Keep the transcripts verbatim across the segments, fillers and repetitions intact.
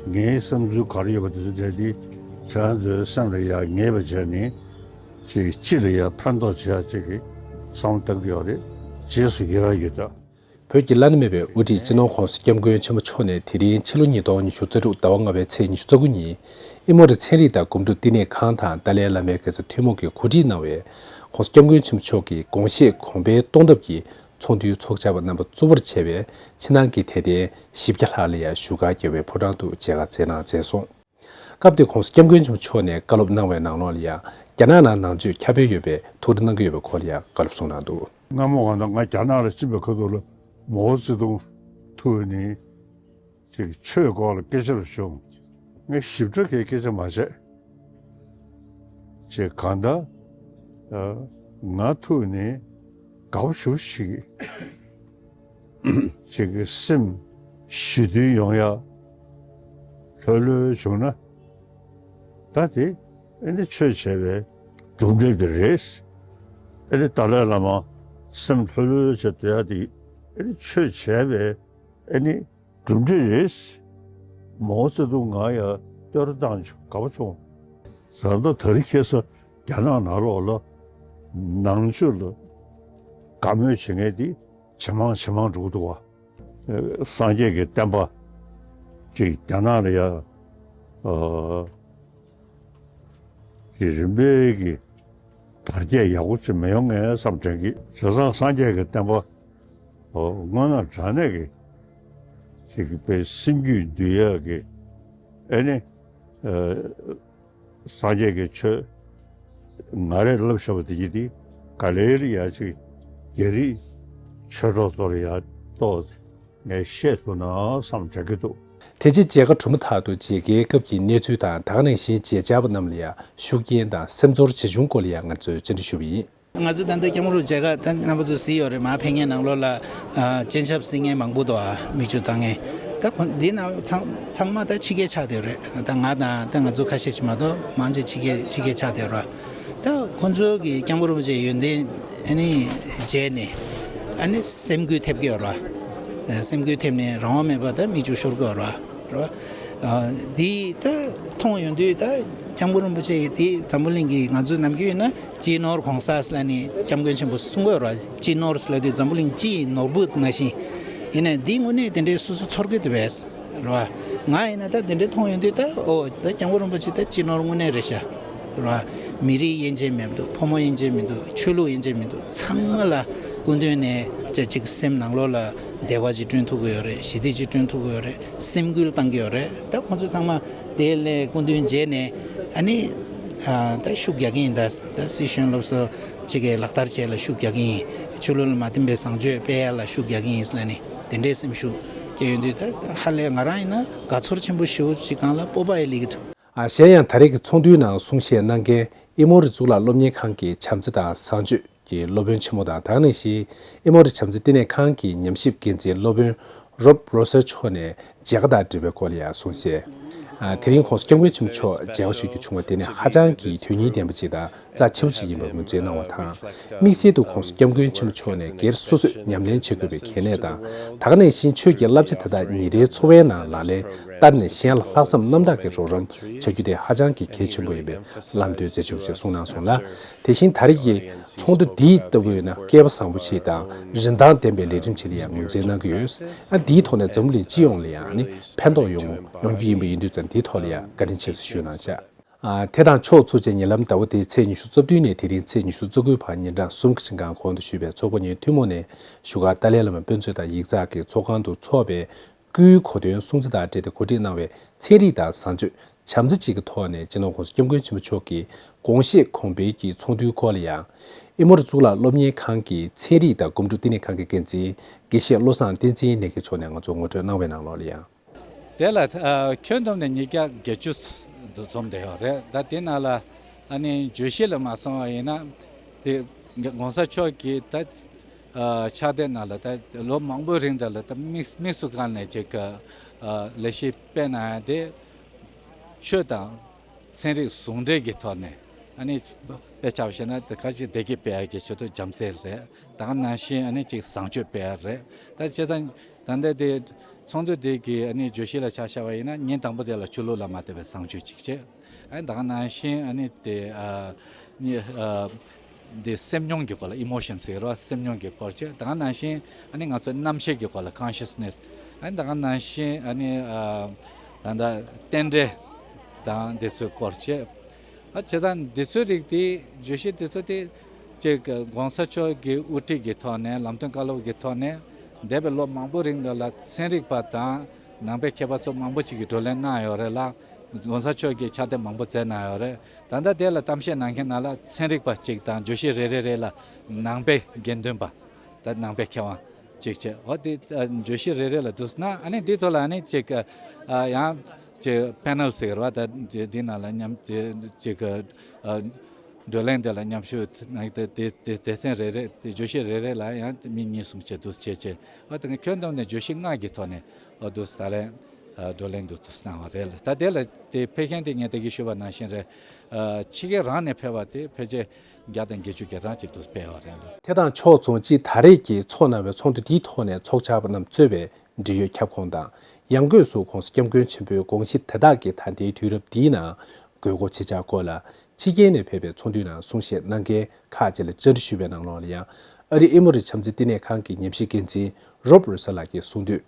ངའི་བསམ་ཚུལ་ག་རེ་ཡོད་པ་དེ་ཚོ་བྲིས་ཏེ། ཁྱེད་རང་ཚོའི་སེམས་ལ་ཡ་ངེས་པ་བྱས་ནས་ཅིག་སྤྱི་ལ་ཡ་ཕན་ཐོགས་བྱེད་ཡ་ཅིག་གི་བསམ་བློ་བཏང་གི་ཡོད་རེད། རྗེས་སུ་ཡི་རང་ཡོད་ད། བོད་ཀྱི་བླ་ན་མེད་པའི་དབུ་ཁྲིད་སྤྱི་ནོར་༸གོང་ས་༸སྐྱབས་མགོན་ཆེན་པོ་མཆོག་ནས་དེ་རིང་ཕྱི་ལོ་ཉིས་སྟོང་ཉི་ཤུ་རྩ་དྲུག་ཟླ་བ་ལྔ་པའི་ཚེས་ཉི་ཤུ་རྩ་དགུ་ཉིན་ཨི་མོ་རི་ཚན་རིག་དང་གོམ་བགྲོད་བསྟི་གནས་ཁང་དང་ཏཱ་ལའི་བླ་མའི་དགེ་རྩ་ཐུན་མོང་གིས་གོ་སྒྲིག་གནང་བའི་༸གོང་ས་༸སྐྱབས་མགོན་ཆེན་པོ་མཆོག་གི་དགོངས་བཞེད་དགོངས་པའི་སྟོང་སྟོབས་ཀྱི་ཚོགས་འདུའི་ཚོགས་བཅར་བ་རྣམ་པ་གཙོ་བོར་བྱས་པའི་ཕྱི་ནང་གི་དད་ལྡན་བཞི་བརྒྱ་ལྷག་ལ་ཡང་བཞུགས་སྒར་རྒྱལ་བའི་ཕོ་བྲང་དུ་མཇལ་ཁ་བསྩལ་གནང་མཛད་སོང་། སྐབས་དེར་༸གོང་ས་༸སྐྱབས་མགོན་ཆེན་པོ་མཆོག་ནས་བཀའ་སློབ་གནང་བའི་ནང་ལོགས་ལ་ཡང་རྒྱ་ནག་ནང་ནང་ཆོས་ཁྱབ་སྤེལ་ཡོད་པའི་ཐུགས་རེ་གནང་གི་ཡོད་པའི་སྐོར་ལ་ཡང་བཀའ་སློབ་གསུངས་གནང་འདུག། སྔ་མོ་གང་ལྟར་ང་རྒྱ་ནག་ལ་ཕྱིན་པའི་ཁ་ཐུག་ལ་མའོ་ཙེ་ཏུང་ཐུག་ནས་ཅིག་ཆོས་སྐོར་ལ་སྐད་ཆ་ལ་ཞུགས། ངས་ཞིབ་ཕྲ་གི་སྐད་ཆ་མ་བྱས། ཅིག་གང་ལྟར་ང་ཐུག་ནས་དགའ་པོ་ཞེ་པོ་ཞིག་ཅིག་གི་སེམས་ཞི་དུལ་ཡོང་ཡ་ལྷོད་ལྷོད་བྱུང་ན། ད་དེ་ཨེ་ནི་ཆོས་བྱས་པའི་གྲུབ་འབྲས་དེ་རེད། ཨེ་ནི་ཏཱ་ལའི་བླ་མ་སེམས་ལྷོད་ལྷོད་བྱས་སྡོད་ཡ་དེ་ཨེ་ནི་ཆོས་བྱས་པའི་ཨེ་ནི་གྲུབ་འབྲས་རེད། མའོ་ཙེ་ཏུང་ང་ཡ་བསྟོད་ར་བཏང་བྱུང་། དགའ་པོ་བྱུང་། ད་ལྟ་དེ་རིང་ཁ་སང་རྒྱ་ནག་ནང་ལོགས་ལ་ནང་ཆོས་ལ་དགའ་མོས་བྱེད་མཁན་དེ་ཇེ་མང་ཇེ་མང་འགྲོ་གི་འདུག་བ། སངས་རྒྱས་ཀྱི་བསྟན་པ་ཅིག་རྒྱ་ནག་ལ་ཡ་ཨ་ཅིག་རིམ་པས་ཀྱི་དར་རྒྱས་ཡག་པོ་ཅིག་མི་ཡོང་ངས་བསམ་དྲན་གི། བྱས་ཙང་སངས་རྒྱས་ཀྱི་བསྟན་པ་ཨོ་དངོས་གནས་དྲང་གནས་ཀྱི་ཅིག་དཔེ་སེམས་རྒྱུད་འདུལ་ཡག་གི་ཨེ་ནི་ཨ་སངས་རྒྱས་ཀྱི་ཆོས་ང་རས་བསླབ་བཞག་པ་དེ་གྱིས་དེ་ག་ལེར་ཡ་ཅིག་རྒྱ་རིགས་ཆོས་གྲོགས་ཚོར་ཡ་ཏོག་ངས་བཤད་ཐུབ་ན་བསམ་དྲན་གྱི་འདུག། དེ་རྗེས་མཇལ་ཁ་གྲུབ་མ་ཐག་ཏུ་མཇལ་ཁའི་སྐབས་ཀྱི་གནས་ཚུལ་དང་། ད་ག་ནང་བཞིན་མཇལ་བཅར་བ་རྣམས་ལ་ཡང་ཤུགས་རྐྱེན་དང་སེམས་ཚོར་ཇི་བྱུང་སྐོར་ལ་ཡང་ང་ཚོས་བཅར་འདྲི་ཞུས་པ་ཡིན། ང་ཚོ་ད་ལྟ་སྐྱབས་མགོན་རིན་པོ་ཆེ་མཇལ་ཁ་ད་རྣམ་པ་ཚོས་གཟིགས་ཡོད་རེད། མར་ཕེབས་མཁན་ནང་ལོགས་ལ་ཨ་སྤྱན་ཆབ་གཟིགས་མཁན་མང་པོ་འདུག། ཨ་མིག་ཆུ་བཏང་མཁན། ད་ཁོ་འདི་ནང་ཚང་ཚང་མ་ད་ཕྱི་རྒྱལ་ཆགས་བསྡད་ཡོད་རེད། ད་ང་དང་ད་ང་ཚོ་ཁ་ཤས་ཤིག་མ་གཏོགས་མང་ཆེ་ཕྱི་རྒྱལ་ཕྱི་རྒྱལ་ཆགས་བསྡད་ཡོད་རེད། ད་ཁོ་ཚོ་གིས་སྐྱབས་མགོན་རིན་པོ་ཆེ་ཡོན་ཏན་ཨ་ནི་མཇལ་ནས་ཨ་ནི་སེམས་འགུལ་ཐེབས་ཀྱི་ཡོད་རེད། སེམས་འགུལ་ཐེབས་ནས་རང་དབང་མེད་པ་ད་མིག་ཆུ་ཤོར་གྱི་ཡོད་རེད། རེད་བ། འདི་ད་མཐོང་ཡོང་དུས་ད་སྐྱབས་མགོན་རིན་པོ་ཆེ་ཡིས་འདི་འཛམ་བུ་གླིང་གི་ང་ཚོའི་ནམ་རྒྱུན་ཡིན་ན་སྤྱིའི་ནོར་གོང་ས་ཟེར་ལབ་ནས་སྐྱབས་མགོན་ཆེན་པོ་གསུང་གི་ཡོད་རེད་བ། སྤྱིའི་ནོར་ཟེར་ལབ་དུས་འཛམ་བུ་གླིང་སྤྱིའི་ནོར་བུ་ནང་བཞིན། ཡིན་ནའི་འདི་དངོས་གནས་དེ་འདྲའི་སོ་སོ་ཚོར་གི་འདུག་བས། རེད་བ། ང་ཡིན་ན་ད་དེ་འདྲའི་མཐོང་ཡོང་དུས་ད་ཨོ་ད་སྐྱབས་མགོན་རིན་པོ་ཆེ་ད་སྤྱིའི་ནོར་དངོས་གནས་རེད་ཤག། རེད་བ། མི་རིགས་དབྱེ་འབྱེད་མི་འདུག། ཕོ་མོ་དབྱེ་འབྱེད་མི་འདུག། ཆོས་ལུགས་དབྱེ་འབྱེད་མི་འདུག། ཚང་མ་ལ་སྐུ་མདུན་ནས་ཅིག་སེམས་ནང་ལོགས་ལ་བདེ་བ་ཅིག་བསྐྲུན་ཐུབ་ཀྱི་ཡོད་རེད། ཞི་བདེ་ཅིག་བསྐྲུན་ཐུབ་ཀྱི་ཡོད་རེད། སེམས་འགུལ་བཏང་གི་ཡོད་རེད། ད་ཁོང་ཚོ་ཚང་མ་དེ་ལས་སྐུ་མདུན་མཇལ་ནས་ཨ་ནི་ཨ་ད་ཤུགས་རྒྱག་གི་ཡིན། ད་ད་སྲིད་གཞུང་སློབ་གསོ་ཅིག་གི་ལག་བསྟར་བྱེད་ལ་ཤུགས་རྒྱག་གི་ཡིན། ཆོས་ལུགས་ལ་མ་བརྟེན་པའི་བཟང་སྤྱོད་སྤེལ་ཡ་ལ་ཤུགས་རྒྱག་གི་ཡིན་ཟེར་ལབ་ནས་དེ་འདྲའི་སེམས་ཤུགས་སྐྱེ་ཡོང་དུས་ད་ཧ་ལས་ང་རང་ཡིན་ན་དགའ་ཚོར་ཆེན་པོ་ཞེ་པོ་ཅིག་སྒང་ལ་སྤོབས་པ་ཡང་སླེབས་ཀྱི་འདུག། ཨ་གཞན་ཡང་ད་རེས་ཀྱི་ཚོགས་འདུའི་ནང་གསུང་བཤད་གནང་མཁན་ཨི་མོ་རི་གཙུག་ལག་སློབ་གཉེར་ཁང་གི་བྱམས་བརྩེ་དང་བཟང་སྤྱོད་ཀྱི་སློབ་དཔོན་ཆེན་མོ་དང་། ད་ག་ནང་བཞིན་ཨི་མོ་རི་བྱམས་བརྩེ་བསྟི་གནས་ཁང་གི་ཉམས་ཞིབ་འགན་འཛིན་སློབ་དཔོན་རོབ་རོ་སེར་མཆོག་ནས་མཇལ་ཁ་དང་འབྲེལ་བའི་སྐོར་ལ་ཡང་གསུངས་བཤད། ཨ་དེ་རིང་༸གོང་ས་༸སྐྱབས་མགོན་ཆེན་པོ་མཆོག་མཇལ་ཁ་ཞུ་རྒྱུ་བྱུང་བ་དེ་ནི་ཧ་ཅང་གི་དོན་སྙིང་ལྡན་པ་ཅིག་དང་རྩ་ཆེ་བོ་ཅིག་ཡིན་པར་ངོས་འཛིན་གནང་བ་དང་། དམིགས་བསལ་དུ་༸གོང་ས་༸སྐྱབས་མགོན་ཆེན་པོ་མཆོག་ནས་སྒེར་སོ་སོས་ཉམས་ལེན་བྱེད་དགོས་པའི་གལ་གནད་དང་། ད་ག་ནང་བཞིན་ཆོས་ཀྱི་བསླབ་བྱ་དེ་དག་ཉིན་རེའི་འཚོ་བའི་ནང་ལག་ལེན་བསྟར་ནས་གཞན་ལ་ལྷག་བསམ་རྣམ་དག་གིས་རོགས་རམ་བྱ་རྒྱུ་དེ་ཧ་ཅང་གི་གལ་ཆེན་པོ་ཡིན་པའི་ལམ་སྟོན་མཛད་བྱུང་ཞེས་གསུངས་གནང་སོང་ལ། དེ་བཞིན་ད་རེས་ཀྱི་ཚོགས་འདུ་འདི་ལྟ་བུ་ཡིན་ན་སྐལ་པ་བཟང་པོ་ཞིག་དང་རིན་ཐང་ལྡན་པའི་ལས་རིམ་ཞིག་ལ་ཡང་ངོས་འཛིན་གནང་གི་ཡོད། ཨ་འདིའི་ཐོག་ནས་འཛམ་བུ་གླིང་སྤྱི་ཡོངས་ལ་ཡང་ནི་ཕན་ཐོགས་ཡོང་ཡོང་རྒྱུ་ཡིན་པ་ཡིན་དུས་ཙང་འདིའི་ཐོག་ལ་ཡང་བཀའ་དྲིན་ཆེ་ཞེས་ཞུ་གནང་བྱ། ཨ་དེ་དང་ཕྱོགས་མཚུངས་བྱས་ཉེ་ལམ་ཟླ་བ་འདིའི་ཚེས་ཉི་ཤུ་རྩ་བདུན་ནས་དེ་རིང་ཚེས་ཉི་ཤུ་རྩ་དགུའི་བར་ཉིན་གྲངས་གསུམ་གྱི་རིང་གོང་དུ་ཞུས་པའི་ཚོགས་པ་གཉིས་ཐུན་མོང་ནས་བཞུགས་སྒར་ཏཱ་ལའི་བླ་མ་དཔེ་མཛོད་དང་ཡིག་ཚགས་ཀྱི་ཚོགས་ཁང་དུ་འཚོགས་པའི་སྐུའི་གོ་སྟོན་སྲུང་བརྩི་དང་འབྲེལ་ཏེ་གོ་སྒྲིག་གནང་བའི་ཚན་རིག་དང་བཟང་སྤྱོད་བྱམས་བརྩེ་གཅིག་གི་ཐོག་ནས་སྤྱི་ནོར་༸གོང་ས་༸སྐྱབས་མགོན་ཆེན་པོ་མཆོག་གི་དགོངས་བཞེད་དགོངས་པའི་གི་ཚོགས་འདུའི་སྐོར་ལ་ཡང་། ཨི་མོ་རི་གཙུག་ལག་སློབ་གཉེར་ཁང་གི་ཚན་རིག་དང་གོམ་བགྲོད་བསྟི་གནས་ཁང་གི་འགན་འཛིན་དགེ་བཤེས་བློ་བཟང་བསྟན་འཛིན་ནས་ཀྱི་མཆོག་ནས་ང་ཚོ་ངོ་སྤྲོད་གནང་བའི་ནང་ལོགས་ལ་ཡང་། དེ་ལ་ཨ་ཁྱོན་བསྡོམས་ནས་ཉིས་བརྒྱ་བརྒྱད་ཅུ་འཛོམས་བསྡད་ཡོད་རེད། ད་དེ་ནང་ལ་ཨ་ནི་བརྗོད་གཞི་ལ་མ་སོང་བ་ཡིན་ན་དེ་༸གོང་ས་མཆོག་གིས་ད་ཨ་ཕྱག་དེབ་ནང་ལ་ད་ལོ་མང་པོའི་རིང་དེ་ལ་ད་དམིགས་དམིགས་སུ་བཀར་ནས་ཅིག་ཨ་ལས་གཞི་སྤེལ་གནང་ཡ་དེ་ཆོས་དང་ཚན་རིག་ཟུང་འབྲེལ་གྱི་ཐོག་ནས་ཨ་ནི་དཔེ་ཆ་བཞག་ན་དེ་ཁ་ཅིག་བདེ་སྐྱིད་སྤེལ་ཡ་གི་ཆེད་དུ་བྱམས་བརྩེ་རེད། ད་ག་ནང་བཞིན་ཨ་ནི་ཅིག་བཟང་སྤྱོད་སྤེལ་ཡ་རེད། ད་བྱས་ཙང་ད་ལྟ་དེ་ ཚོགས་འདུ་དེ་གི་ཨ་ནི་བརྗོད་གཞི་ལ་ཆ་བཞག་པ་ཡིན་ན། ཉིན་དང་པོ་དེ་ལ་ཆོས་ལུགས་ལ་མ་ལྟོས་པའི་བཟང་སྤྱོད་ཅིག་བྱས། ཨ་ནི་ད་ག་ནང་བཞིན་ཨ་ནི་དེ་ཨ་ནི་ཨ་དེ་སེམས་མྱོང་གི་སྐོར་ལ། ཨི་མོ་ཤན་ཟེར་བ། སེམས་མྱོང་གི་སྐོར་བྱས། ད་ག་ནང་བཞིན་ཨ་ནི་ང་ཚོའི་རྣམ་ཤེས་ཀྱི་སྐོར་ལ། ཀོན་ཤི་ཡས་ནེ་སི། ཨ་ནི་ད་ག་ནང་བཞིན་ཨ་ནི་ཨ་ད་ལྟ་རྟེན་འབྲེལ་དང་དེ་ཚོའི་སྐོར་བྱས། ཨ་བྱས་ཙང་འདི་ཚོའི་རིགས་དེ། བརྗོད་གཞི་འདི་ཚོ་དེ་ཅིག་༸གོང་ས་མཆོག་གི་དབུ་ཁྲིད་ཀྱི་ཐོག་ནས། ལམ་སྟོན་བཀའ་སློབ་ཀྱི་ཐོག་ནས་འདས་པའི་ལོ་མང་པོ་རིང་ལ་ལ་ཚན་རིག་པ་དང་ནང་པའི་མཁས་པ་ཚོ་མང་པོ་ཅིག་གིས་བགྲོ་གླེང་གནང་ཡོད་རེད་ལ། ༸གོང་ས་མཆོག་གིས་ཕྱག་དེབ་མང་པོ་མཛད་གནང་ཡོད་རེད། ད་ལྟ་དེ་ལ་གཏམ་བཤད་གནང་མཁན་ནང་ལ་ཚན་རིག་པ་གཅིག་དང་། བརྗོད་གཞི་རེ་རེ་རེ་ལ་ནང་པའི་དགེ་འདུན་པ་དང་ནང་པའི་མཁས་དབང་གཅིག་བྱས། འོ་དེ་ཨ་བརྗོད་གཞི་རེ་རེ་ལ་འདུག་ན། ཨ་ནི་དེའི་ཐོག་ལ་ཨ་ནི་ཅིག་ཨ་ཡང་ཅིག་པེ་ནལ་ཟེར་བ། ད་དེ་དེ་ནང་ལ་མཉམ་དེ་ཅིག་ཨ་བགྲོ་གླེང་དེ་ལ་མཉམ་ཞུགས་གནང་། དེ་དེ་དེ་སྡེ་ཚན་རེ་རེ། དེ་བརྗོད་གཞི་རེ་རེ་ལ་ཡང་མི་གཉིས་གསུམ་བྱས་འདུག་བྱས་བྱས། འོ་དེ་ཁྱོན་བསྡོམས་ནས་བརྗོད་གཞི་ལྔ་གི་ཐོག་ནས་འོ་འདུག་ད་ལན་ཨ་བགྲོ་གླེང་འདུག་འདུག་གནང་བ་རེད་ལ། ད་དེ་ལ་དེ་ཕེབས་མཁན་དེ་ངས་ད་གིན་ཞུས་པ་ནང་བཞིན་རེད། ཨ་ཕྱི་རྒྱལ་རང་ནས་ཕེབས་པ་དེ་ཕལ་ཆེར་བརྒྱ་དང་བརྒྱད་ཅུ་གྱ་གྲངས་ཅིག་འདུག་ཕེབས་པ་རེད་ལ། དེ་དང་ཕྱོགས་མཚུངས། སྤྱི་ད་རེས་ཀྱི་འཚོགས་གནང་བའི་ཚོགས་འདུ་འདིའི་ཐོག་ནས་ཚོགས་བཅར་བ་རྣམས་གཙོས་པའི་འབྲེལ་ཡོད་ཁྱབ་ཁོངས་དང་། ཡང་སྒོས་སུ་༸གོང་ས་༸སྐྱབས་མགོན་ཆེན་པོའི་དགོངས་གཞི་དེ་དག་གིས་ད་ལྟའི་དུས་རབས་འདིའི་ནང་དགོས་མཁོ་ཇི་ཆགས་སྐོར་ལ་ཕྱི་རྒྱལ་ནས་ཕེབས་པའི་ཚོགས་འདུའི་ནང་གསུང་བཤད་གནང་མཁན་ཁག་ཅིག་ལ་བཅར་འདྲི་ཞུས་པའི་ནང་ལོགས་ལ་ཡང་། ཨ་རིའི་ཨེ་མོ་རི་བྱམས་བརྩེའི་བསྟི་གནས་ཁང་གི་ཉམས་ཞིབ་འགན་འཛིན་རོབ་རུ་སེལ་ལགས་ཀྱིས་གསུངས་དོན།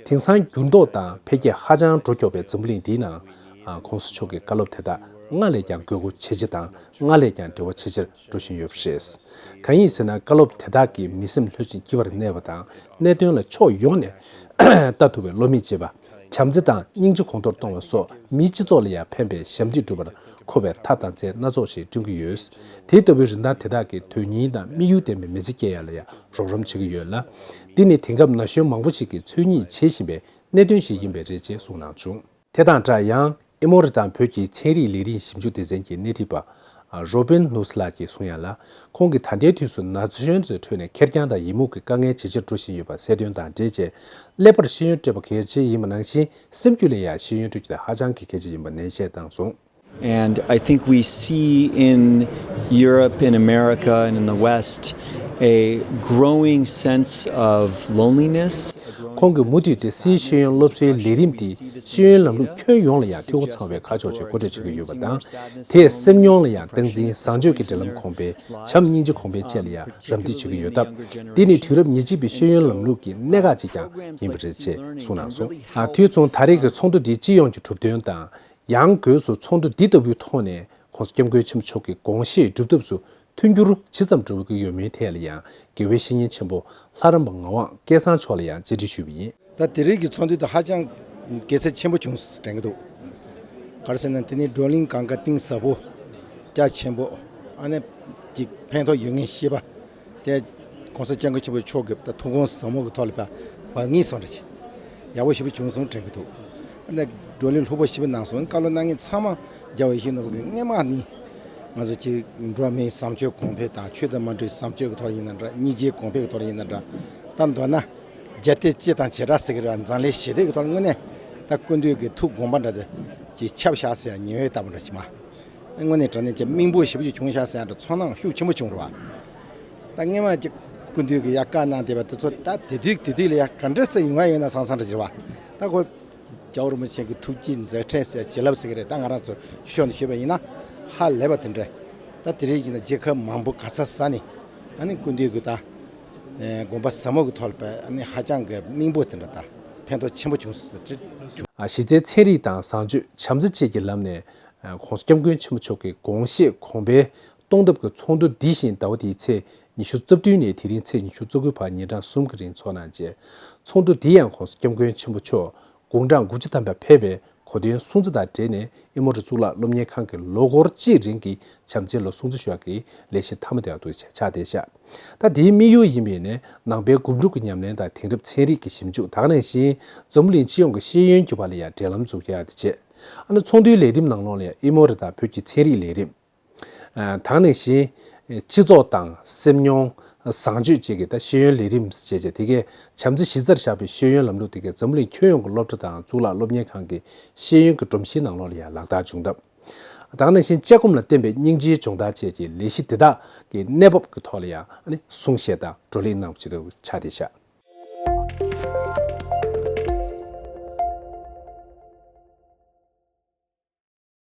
དེང་སང་འགྱུར་ལྡོག་དང་འཕེལ་རྒྱས་ཧ་ཅང་འགྲོ་མགྱོགས་པའི་འཛམ་བུ་གླིང་འདིའི་ནང་། ཨ་༸གོང་ས་མཆོག་གི་བཀའ་སློབ་དེ་དག་སྔར་ལས་ཀྱང་དགོས་མཁོ་ཇེ་ཆེ་དང་། སྔར་ལས་ཀྱང་འབྲེལ་བ་ཇེ་ཆེར་འགྲོ་བཞིན་ཡོད་པ་རེད། གང་ཡིན་ཟེར་ན། བཀའ་སློབ་དེ་དག་གིས་མི་སེམས་ལྷོད་ཅིང་སྐྱིད་པར་གནས་པ་དང་། གནད་དོན་ལ་ཕྱོགས་ཡོངས་ནས་ལྟ་ཐུབ་པའི་བློ་མིག་ཕྱེས་པ། བྱམས་བརྩེ་དང་སྙིང་རྗེ་གོང་མཐོར་གཏོང་བ་སོགས་མིའི་སྤྱི་ཚོགས་ལ་ཡང་ཕན་པའི་ཞབས་འདེགས་སྒྲུབ་པར་མཁོ་བའི་ཐབས་དང་རྩལ་སྣ་ཚོགས་ཤིག་བསྐྲུན་གྱི་ཡོད། དེ་ལྟ་བུའི་རིན་ཐང་དེ་དག་གིས་དོན་སྙིང་དང་དམིགས་ཡུལ་ལྡན་པའི་མི་ཚེ་སྐྱེལ་ཡ་ལ་ཡང་རོགས་རམ་བྱེད་ཀྱི་ཡོད་ལ། འདི་ནི་དེང་སྐབས་ན་གཞོན་མང་པོ་ཞིག་གིས་འཚོལ་སྙེག་བྱེད་བཞིན་པའི་གནད་དོན་ཞིག་ཡིན་པས་རེད་ཅེས་གསུངས་གནང་བྱུང་། དེ་དང་སྦྲགས། ཡང་ཨེ་མོ་རི་དང་བོད་ཀྱི་ཚན་རིག་ལས་རིགས་ཞིབ་འཇུག་སྡེ་ཚན་གྱི་སྣེ་ཁྲིད་པ་རོ་བིན་ནུས་ལགས་ཀྱིས་གསུངས་ཡ་ལ། ཁོང་གིས་ད་ལྟའི་དུས་སུ་ན་གཞོན་ཚོའི་ཁྲོད་ནས་ཁེར་རྐྱང་དང་ཡི་མུག་གི་དཀའ་ངལ་ཇེ་ཆེར་འགྲོ་བཞིན་ཡོད་པ་གསལ་སྟོན་དང་འབྲེལ་བྱས། ཀླད་པར་ཤེས་ཡོན་སྤྲད་པ་གལ་ཆེ་ཡིན་པ་ནང་བཞིན། སེམས་རྒྱུད་ལ་ཡང་ཤེས་ཡོན་སྤྲོད་རྒྱུ་དེ་ཧ་ཅང་གི་གལ་ཆེ་ཡིན་པ་ནན་བཤད་བཏང་སོང་། And I think we see in Europe, in America, and in the West, a growing sense of loneliness. ཁོང་གིས་མུ་མཐུད་དེ་སིའི་ཤེས་ཡོན་སློབ་གསོའི་ལས་རིམ་དེས་ཤེས་ཡོན་ལམ་ལུགས་ཁྱོན་ཡོངས་ལ་ཡང་འཐུས་སྒོ་ཚང་བའི་ཁ་ཕྱོགས་ཤིག་མགོ་སྤྲོད་བྱེད་ཀྱི་ཡོད་པ་དང་། དེས་སེམས་མྱོང་ལ་ཡང་སྟངས་འཛིན། བཟང་སྤྱོད་ཀྱི་འབྲེལ་ལམ་གོང་འཕེལ། བྱམས་སྙིང་རྗེ་གོང་འཕེལ་བཅས་ལ་ཡང་རམ་འདེགས་བྱེད་ཀྱི་ཡོད་སྟབས། འདི་ནི་དུས་རབས་ཉེར་གཅིག་པའི་ཤེས་ཡོན་ལམ་ལུགས་ཀྱི་གནད་འགག་ཅིག་ཀྱང་ཡིན་པ་རེད་ཅེས་གསུངས་གནང་སོང་། ཨ་དུས་མཚུངས། ད་རེས་ཀྱི་ཚོགས་འདུ་འདིའི་སྤྱི་ཡོངས་ཀྱི་གྲུབ་དོན་དང་། ཡང་སྒོས་སུ་ཚོགས་འདུ་འདི་ལྟ་བུའི་ཐོག་ནས་༸གོང་ས་༸སྐྱབས་མགོན་ཆེན་པོ་མཆོག་གི་དགོངས་བཞེད་སྒྲུབ་ཐབས་སུ་མཐུན་འགྱུར་ཇི་ཙམ་འགྲོ་གི་ཡོད་མེད་ཐད་ལ་ཡང་། དགེ་བའི་བཤེས་གཉེན་ཆེན་པོ་ལྷ་རམས་པ་ངག་དབང་སྐལ་བཟང་མཆོག་ལ་ཡང་བཅར་འདྲི་ཞུས་པ་ཡིན། ད་དེ་རིང་གི་ཚོགས་འདུ་དེ་ཧ་ཅང་གལ་ཚད་ཆེན་པོ་བྱུང་དྲན་གྱི་འདུག་ག་རེ་ཟེར་ན། དེ་ནི་བགྲོ་གླེང་གང་ག་གཏིང་ཟབ་པོ། རྒྱ་ཆེན་པོ། ཨ་ནི་ཅིག་ཕན་ཐོགས་ཡོད་ངེས་ཤེས་པ། དེ་༸གོང་ས་༸སྐྱབས་མགོན་ཆེན་པོ་མཆོག་གི་ད་ཐུགས་དགོངས་ཟབ་མོ་གི་ཐོག་ལ་ཕར་འབབ་ངེས་སོང་རེད། ཡག་པོ་ཞེ་པོ་བྱུང་སོང་དྲན་གྱི་འདུག་ཨ་ནི་བགྲོ་གླེང་ལྷུག་པོ་ཞེ་པོ་གནང་སོང་། བཀའ་སློབ་གནང་མཁན་ཚང་མ་རྒྱལ་བ་ཡིད་བཞིན་ནོར་བུ་གིས་སྔོན་མ་ནས་ང་ཚོ་ཅིག་འགྲོ་བ་མིའི་བཟང་སྤྱོད་གོང་འཕེལ་དང་། ཆོས་དང་མ་འདྲེས་བཟང་སྤྱོད་ཀྱི་ཐོག་ལ་ཡིན་ན་འདྲ། སྙིང་རྗེའི་གོང་འཕེལ་གྱི་ཐོག་ལ་ཡིན་ན་འདྲ། ད་མདོར་ན་རྒྱལ་གཏེར་སྤྱི་དང་བྱེ་བྲག་ཟེར་གྱི་རེད་པ། འཛམ་གླིང་ཞི་བདེ་གི་ཐོག་ལ་དངོས་གནས་ད་སྐུ་མདུན་གྱི་ཐུགས་དགོངས་པ་འདྲ་དེ་ཅིག་ཁྱབ་བཞག་ཟེར་ཡ་ཉི་འོད་ལྟ་བུ་འདྲ་ཞིག་མ། དངོས་གནས་དྲང་གནས་ཀྱི་སྙིང་པོ་ཞེ་པོ་ཅིག་བྱུང་བཞག་ཟེར་ཡ་འདྲ་ཚོར་སྣང་ཤུགས་ཆེན་པོ་བྱུང་རེད་པ། ད་སྔོན་མ་ཅིག་སྐུ་མདུན་གྱིས་ཡར་བཀའ་གནང་བསྡད་པ་དེ་ཚོ་ད་དེ་དུས་དེ་དུས་ལ་ཡ་ག་འདྲ་སེ་ཡོང་བ་ཡོད་ན་བསམ་བསམ་འདྲ་ཞིག་རེད་པ། ད་ཁོ་རྒྱལ་བ་རིན་པོ་ཆེ་གི་ཐུགས་ཀྱི་མཛད་འཕྲིན་ཟེར། བྱིན་རླབས་ཟེར་གྱི་རེད། ད་ང་རང་ཚོ་ཕྱོགས་ནས་ཞུས་པ་ཡིན་ན་ཧ་ལས་པ་དེ་འདྲ། ད་དེ་རིང་ཡིན་ན་རྒྱལ་ཁབ་མང་པོ་ག་ས་ས་ནས་ཨ་ནི་སྐུ་མདུན་གྱི་ད་དགོངས་པ་ཟབ་མོ་གི་ཐོག་ལ་ཨ་ནི་ཧ་ཅང་གི་སྙིང་པོ་དེ་འདྲ་ད་ཕན་ཐོགས་ཆེན་པོ་བྱུང་ཟེར་དེ། ཨ་གཞི་རྩའི་ཚན་རིག་དང་བཟང་སྤྱོད། བྱམས་བརྩེ་བཅས་ཀྱི་ལམ་ནས་༸གོང་ས་༸སྐྱབས་མགོན་ཆེན་པོ་མཆོག་གི་དགོངས་བཞེད་གོང་འཕེལ་གཏོང་ཐབས་ཀྱི་ཚོགས་འདུ་འདི་བཞིན་ཟླ་བ་འདིའི་ཚེས་ཉི་ཤུ་རྩ་བདུན་ནས་དེ་རིང་ཚེས་ཉི་ཤུ་རྩ་དགུ་བར་ཉིན་གྲངས་གསུམ་གྱི་རིང་འཚོགས་གནང་རྗེས། ཚོགས་འདུ་འདི་ཡང་༸གོང་ས་༸སྐྱབས་མགོན་ཆེན་པོ་མཆོག་དགུང་གྲངས་དགུ་བཅུ་ཐམ་པ་ཕེབས་པའི་གོ་སྟོན་སྲུང་བརྩི་དང་འབྲེལ་ནས། ཨེ་མོ་རི་གཙུག་ལག་སློབ་གཉེར་ཁང་གི་ལོ་འཁོར་གཅིག་རིང་གི་བྱམས་བརྩེའི་ལོ་སྲུང་བརྩི་ཞུ་ཡག་གི་ལས་གཞི་མཐའ་མ་དེ་ཡང་འདུག་ཆགས་བསྡད་ཤག་ད་དེའི་དམིགས་ཡུལ་ཡིན་པ་ཡིན་ན། ནང་པའི་སྒོམ་སྒྲུབ་ཀྱི་ཉམས་ལེན་དང་། དེང་རབས་ཚན་རིག་གི་ཞིབ་འཇུག་ད་ག་ནང་བཞིན་འཛམ་བུ་གླིང་སྤྱི་ཡོངས་ཀྱི་ཤེས་ཡོན་གྱི་བར་ལ་ཡང་འབྲེལ་ལམ་འཛུགས་ཡག་དེ་བྱས། ཨ་ནི་ཚོགས་འདུའི་ལས་རིམ་ནང་ལོགས་ལ་ཡང་ཨེ་མོ་རི་དང་བོད་ཀྱི་ཚན་རིག་ལས་རིམ། ཨ་ད་ག་ནང་བཞིན་སྤྱི་ཚོགས་དང་སེམས་མྱོང་། བཟང་སྤྱོད་བཅས་ཀྱི་ད་ཤེས་ཡོན་ལས་རིམ་བཅས་བྱས། དེ་གའི་བྱམས་བརྩེ་གཞི་རྩར་བཞག་པའི་ཤེས་ཡོན་ལམ་ལུགས་དེ་གའི་འཛམ་གླིང་ཁྱོན་ཡོངས་ཀྱི་སློབ་གྲྭ་དང་གཙུག་ལག་སློབ་གཉེར་ཁང་གི་ཤེས་ཡོན་གྱི་སྒྲོམ་གཞིའི་ནང་ལོགས་ལ་ཡང་ལག་བསྟར་བྱུང་སྟབས། ད་ག་ནང་བཞིན་དཔྱད་སྒོམ་ལ་བརྟེན་པའི་སྙིང་རྗེའི་སྦྱོང་བརྡར་བཅས་ཀྱི་ལས་གཞི་དེ་དག་གི་གནས་བབ་ཀྱི་ཐོག་ལ་ཡང་ཨ་ནི་གསུང་བཤད་དང་བགྲོ་གླེང་གནང་བ་ཆེད་དུ་ཆགས་བསྡད་ཤག